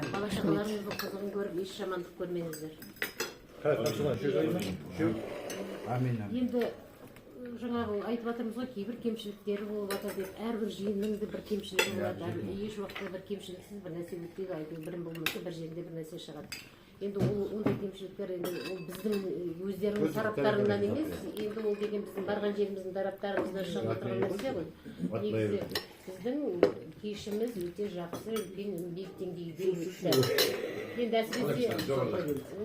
Бала шағаларыңыздың қызығын көріп, еш жамандық көрмеңіздер. Амин, амин. Енді жаңағы айтып жатырмыз ғой, кейбір кемшіліктері болып жатыр деп. Әрбір жиынның да бір кемшілігі болады, еш уақытта бір кемшіліксіз бір нәрсе өтпейді. Әйтеуір бір болмаса, бір жерінде бір нәрсе шығады. Енді ол ондай кемшіліктер енді ол біздің өздерінің тараптарынан емес, енді ол деген біздің барған жеріміздің тараптарымыздан шығып отырған нәрсе ғой. Негізі біздің кешіміз өте жақсы, үлкен, биік деңгейде өтті. Енді әсіресе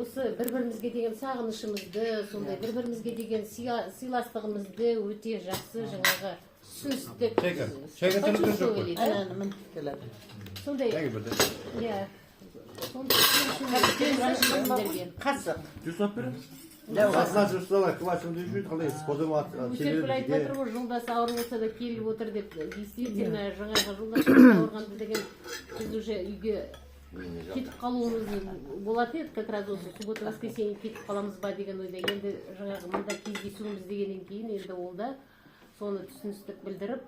осы бір бірімізге деген сағынышымызды, сондай бір бірімізге деген сыйластығымызды өте жақсы жаңағы түсіністік, почувствовали, да? Сондай, иә, сондай. Қасық. Өсеркүл айтып жатыр ғой, жолдасы ауыр болса да келіп отыр деп. Действительно, жаңағы жолдасы ауырғанда деген біз уже үйге кетіп қалуымыз болатын еді, как раз осы суббота, воскресенье кетіп қаламыз ба деген ойда. Енді жаңағы мында кездесуіміз дегеннен кейін, енді ол да соны түсіністік білдіріп,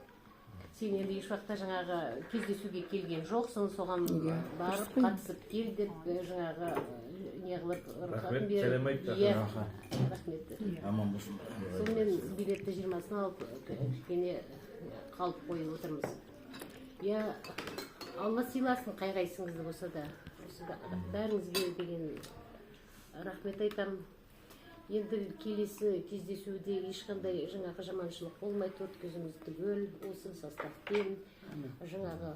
сен енді еш уақытта жаңағы кездесуге келген жоқсың, соған барып қатысып кел деп, жаңағы не қылып, рұқсатын Рахмет, беріп. Сәлем айтты. Иә, рахмет. Аман болсын. Сонымен билетті 20-сын алып, кішкене қалып қойып отырмыз. Иә, Алла сыйласын қай қайсыңызды болса да. Осы бәріңізге деген рахмет айтамын. Енді келесі кездесуде ешқандай жаңағы жаманшылық болмай, төрт көзіміз түгел осы составпен, жаңағы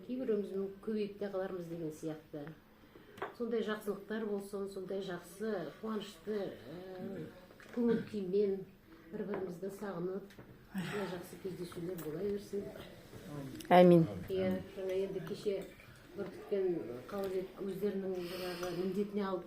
кейбіреуіміз мүмкін көбейіп те қалармыз деген сияқты, сондай жақсылықтар болсын, сондай жақсы қуанышты көңіл күймен бір бірімізді сағынып, осындай жақсы кездесулер бола берсін. Әмин. Иә, жаңа енді кеше Бүркітпен Қалыбек өздерінің жаңағы міндетіне алып.